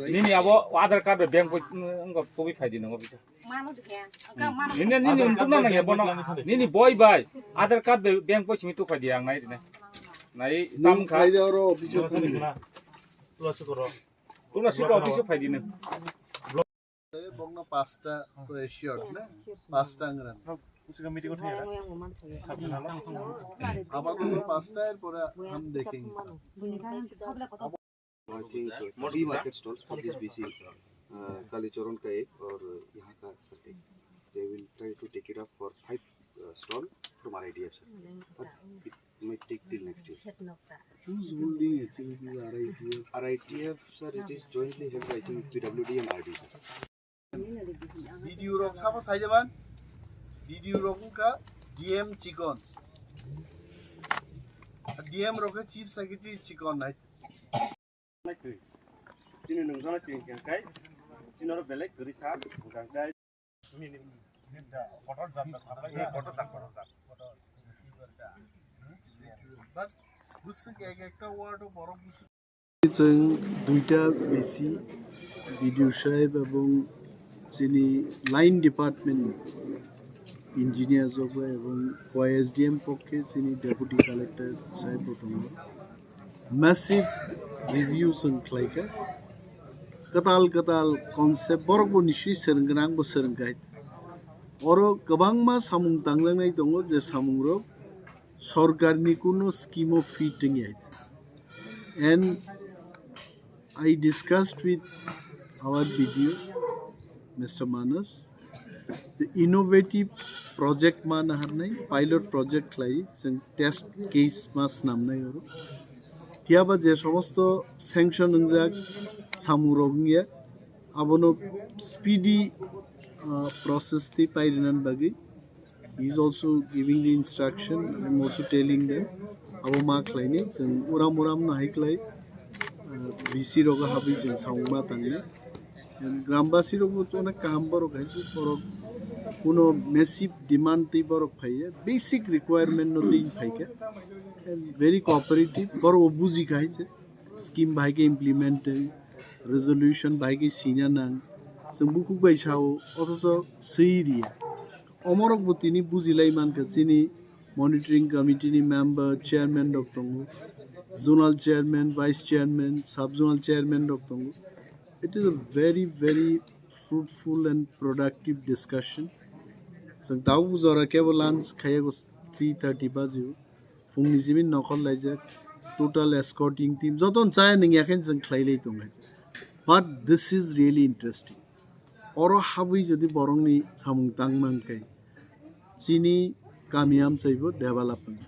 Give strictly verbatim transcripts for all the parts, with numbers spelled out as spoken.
Nini abo Aadhaar card bai bank poi, mm, wngkha tubui phai di nongo bisa. Nini, nini untung na nangya bono. Nini boi bai Aadhaar card bai bank poi simi tu phai di ang nai rine. Nai tam kha. Phai di oro office o phai di. Tula sukoro office o phai di nang. Bokno pasta to assured na? Pasta ngrang. Apatot pasta, erpore ham dekeng. I think, uh, three market stalls for this B C, uh, Kalicharan ka ek aur yahan ka sir ek. They will try to take it up for five, uh, stall from R I D F, sir. But it might take till next year. Who's holding actually the R I D F? R I D F, sir, it is jointly held by, I think, P W D and R D, sir. B D O rok sabo saijaman, B D O rok wngkha D M chikon, D M rok khe Chief Secretary chikon hai. Chini nungjaknai twi hwnkhe kai, chini oro belai kwrwi sa hwnkhe kai. But bwswk ek ekta ward o borok bwswk. Chwng duita B C, B D O saheb ebong chini line department engineer rok bai ebong Y S D M pokhe chini deputy collector saheb bo tongo. Massive review chwng khlaikha. Kwtal kwtal concept borok bo nisi swrwng gwnang bo swrwng khai. Oro kwbangma samung tangjaknai tongo je samung rok sorkarni kuno scheme o fit wngya. And I discussed with our B D O, Mister Manas, the innovative project ma naharnai, pilot project khlai, chwng test case ma snamnai oro. Phiyaba je somosto sanction wngjak samung rok wngya, abono speedy, uh, process twi pairinan bagwi. He is also giving the instruction, I am also telling them, abo ma khlaini, chwng uram uram no hai khlai, uh, B C rogo habwi chwng samung ma tangni. Grambasi rokbo to onek kaham borok hai se, borok kuno massive demand twi borok phaiya, basic requirement no twi phaikha. And very cooperative, borok bo buji kha hai se, scheme bahai khe implement, resolution bahai khe sina nang, chwng bukhuk bai sao, othocho swi riya. Omorok bo tini bujilai mankha, chini monitoring committee ni member, chairman rok tongo, zonal chairman, vice chairman, sub zonal chairman rok tongo. It is a very, very fruitful and productive discussion. Chwng tabuk jora kebo lunch khaiya go three thirty baji o. Phungni simi nokhor laijak. Total escorting team joto chaya nungya khe chwng khlai lai tong hai. But this is really interesting. Oro habwi jodi borokni samung tang mankhe, chini kami amchaibo development.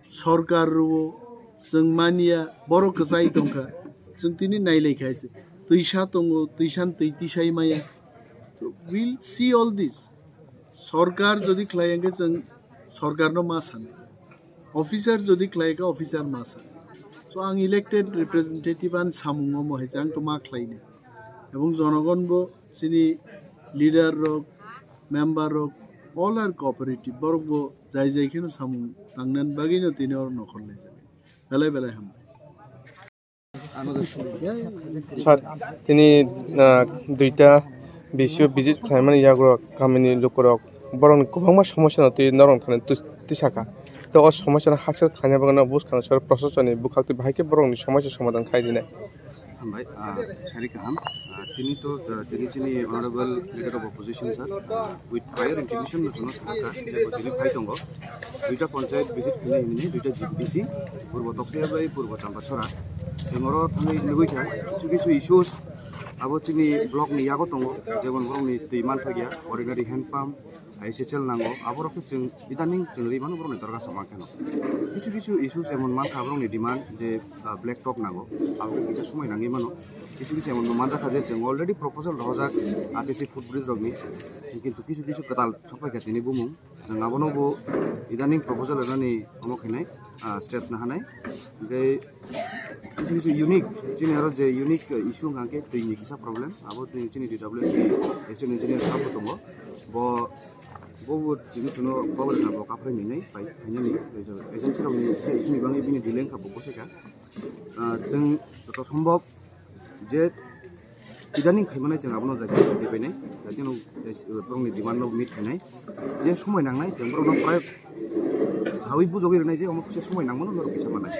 Sorkar rwo chwng manya borok kwchai tongkha, chwng tini nailai khai se. Twisa tongo, twisan twi tisai maya. So we'll see all this. Sorkar jodi khlai hwnkhe chwng sorkarno ma sano. Officer jodi khlai kha officer ma sano. So ang elected representative ani samung omo hai je ang to ma khlaini. Ebong jonogon bo chini leader rok, member rok, all are cooperative. Borok bo jai jai kheno samung tangnan bagwi no tini oro nokhor lai jaga. Belai belai hambai. Sir, tini, ah, duita B C O visit khlaimani yago kamini lukurok borokni kwbangma somosya no twi norok thani tus-, tisaka. To o somosya no haksa khlaina bagwi no bwskang sor prosasoni bwkhak twi bahai khe borokni somosya somadhan khai dinai. Hambai, ah, sari kaham. Ah, tini to, ah, tini chini honorable leader of opposition sir, ah, with prior intimation no chwngno sakha je bo tini phai tongo. Duita panchayat visit khainai hinwi duita G P C, Purbo Toksai bai Purbo Champachora. Chwng oro thangwi nugwi kha kisu kisu issues abo chini block ni yago tongo, jemon borokni twi manthokya, ordinary hand pump, I C H L nango, aborok khe chwng idaning chwng rwi mano borokni dorga samang kheno. Kisu kisu issues jemon mankha borokni demand je, ah, black top nango, abo khe kisa somoi nangwi mano. Kisu kisu jemon manjakha je chwng already proposal rohorjak R T C footbridge rokni, kintu kisu kisu kwtal sokphaikha tini bumung. Chwng abono bo idaning proposal rwnani omo khainai, ah, steps nahanai. Hwnkhe kisu kisu unique, chini aro je unique issue wngkha khe twini kisa problem, abo twi chini D W S ni assistant engineer sir bo tongo. Bo, bo bo chini chuno cover kha bo kaphrai ninai pai, phainani agency rokni kisa issue ni bagwi bini delay wngkha bo bwsai kha. Ah, chwng joto sombhob Je idaning khaimanai chwng abono jai jai dibainai, jai jeno borokni demand no meet khainai, je somoi nangnai chwng borokno prai sawi bujogwi rwnai je omo kisa somoi nangmano norok kisa manai.